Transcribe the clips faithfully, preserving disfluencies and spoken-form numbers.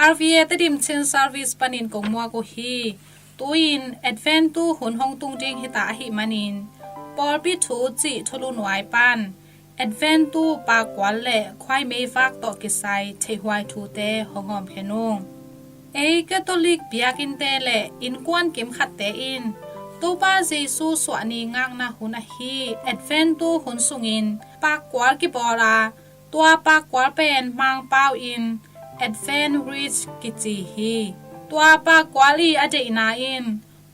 R V A Tedim Chin Service panin kong muak uh hi. Tu-in Advent tu hun hong tung ding hita ahih manin, pawlpi thu cih thulu nuai pan Advent tu pakkual le khuaimei vak tawh kisai theihhuai thute hong hawm khen ung. Ei Catholic biakinnte le innkuan kimkhatte in Topa Jesu suahni ngakna hun ahi Advent tu hun sungin pakkual kibawl a, tua pakkual pen Mangpau in Advent wreath kici hi. Tua pakkual i a deihna in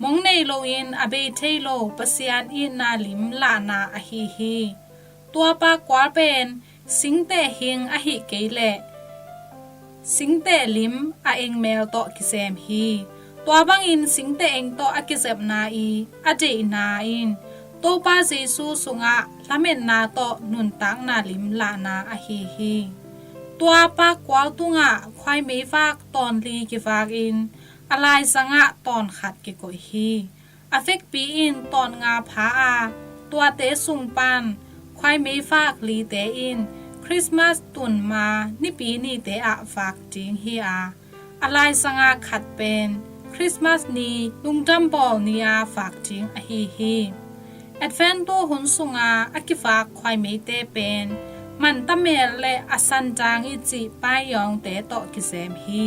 mong nei loin a bei thei lo Pasian itna lim lahna ahi hi. Tua pakkual pen singteh hing ahih kei leh singteh lim a engmel tawh kizem hi. Tua bangin singteh eng tawh a kizepna i a deihna in Topa Jesu sungah lametna tawh nuntakna lim lahna ahi hi. Tua pakkual tungah khuaimei vak tawnli kivakin a laizangah tawnkhat kikoih hi. A vekpi in tawnnga pha a, tuate sung pan khuaimei vak lite in Christmas tun ma Nipi nite ah vak ding hi a, a laizanga khat pen Christmas ni Lungdam Bawl ni-a vak ding ahi hi. Advent tu hun sunga a kivak khuaimeite pen mantamel le a sandang i cih paiyawngte tawh kizem hi.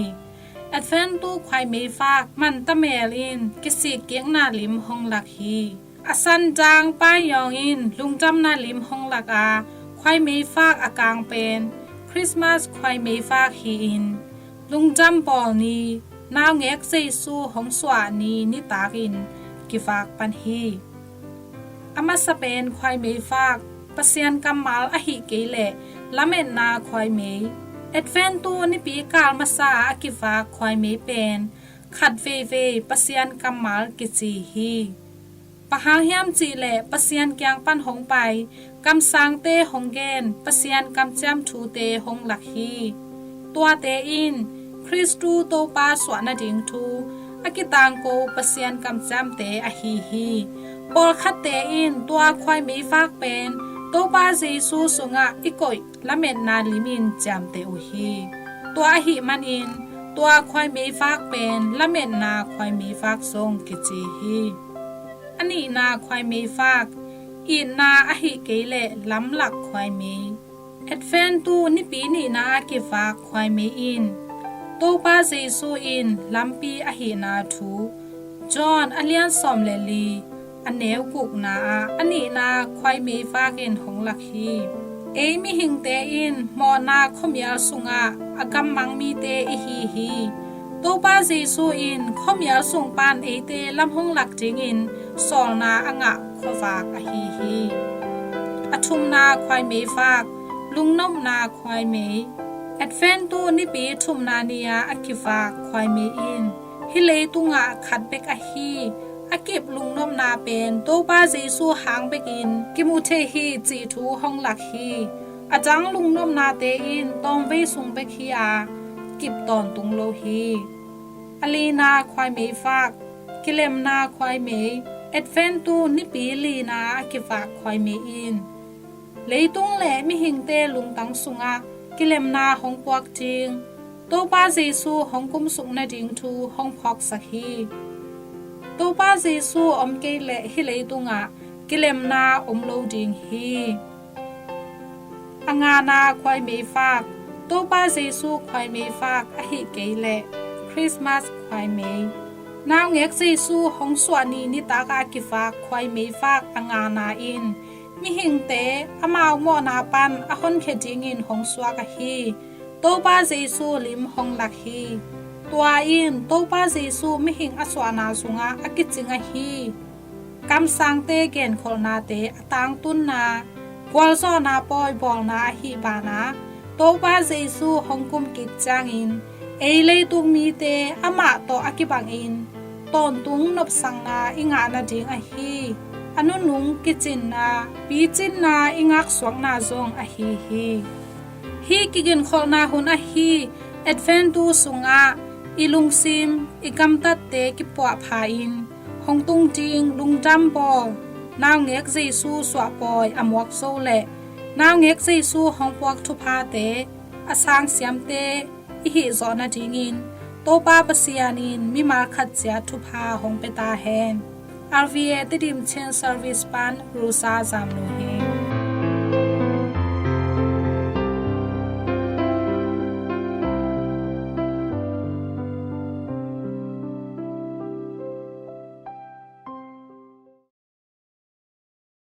Advent tu khuaimei vak mantamel in kisikkikna lim hong lak hi. A sandang paiyawng in lungdamna lim hong lak a, khuaimei vak a kang pen Christmas khuaimei vak hi-in Lungdam Bawl ni, Naungek Jesu hong suah ni nitakin kivak pan hi. A masa pen khuaimei vak, Pasian kammal ahih kei leh lametna khuaimei. Advent tu nipi kal masa a kivak khuaimei pen khat veivei Pasian kammal kici hi. Bang hang hiam cih leh Pasian kiang pan hong pai kamsangte hong gen Pasian kamciam thute hong lak hi. Tuate in Khristu Topa suah nading thu a kitangko Pasian kamciamte ahi hi. Pawlkhatte in tua khuaimei vak pen Topa Jesu sungah i koih lametna limin ciamteh uh hi. Tua ahih manin tua khuaimei vak pen lametna khuaimei vak zong kici hi. A nihna khuaimei vak, itna ahih kei leh lamlak khuaimei. Advent tu nipi nihna a kivak khuaimei in Topa Jesu in lampi ahihna thu John a lian sawm le li a neu gukna ah a nihna khuaimei vakin hong lak hi. Ei mihingte in mawhna khuamial sungah a gammang mite ihi hi. Topa Jesu in khuamial sung pan eite lam hong lak dingin sawlna a ngah khuavak ahi hi. A thumna khuaimei vak, lungnopna khuaimei. Advent tu nipi thumna ni-a a kivak khuaimei in hih leitungah khat bek ahi a kip lungnopna pen Topa Jesu hang bekin kimu thei hi cih thu hong lak hi. A dang lungnopnate in tawmvei sung bek hi a, kip tawntung lo hi. A lina khuaimei vak, kilemna khuaimei. Advent tu nipi lina a kivak khuaimei in leitung le mihingte lungtang sungah kilemna hong puak ding, Topa Jesu hong kumsuk nading thu hong phawksak hi. Topa Jesu om kei leh hih leitungah kilemna om lo ding hi. A ngana khuaimei vak, Topa Jesu khuaimei vak ahih kei leh Christmas khuaimei. Naungek Jesu hong suah ni nitak a kivak khuaimei vak a ngana in mihingte amau mawhna pan a honkhia dingin hong suak ahi Topa Jesu lim hong lak hi. Tua in Topa Jesu mihing a suahna sungah a kicing ahi kamsangte genkholhnate a tangtunna, gualzawhna pawi bawlna ahi banah Topa Jesu hong kumkik ciangin ei leitung mite amah tawh a kibangin tawntung nopsakna i ngah nading ahi a nunung kicinna, picinna i ngaksuakna zong ahi hi. Hih kigenkholhna hun ahi Advent tu sungah i lungsim, i gamtatte kipuahpha-in hong tung ding lungdam bawl, naungek Jesu suahpawi a muak zo le naungek Jesu hong puak thuphate, a sangsiamte, ihih zawh nadingin Topa Pasian in mimal khat ciat thupha hong pia ta hen. RVA Tedim Chin Service pan Rusa Zamnu hi.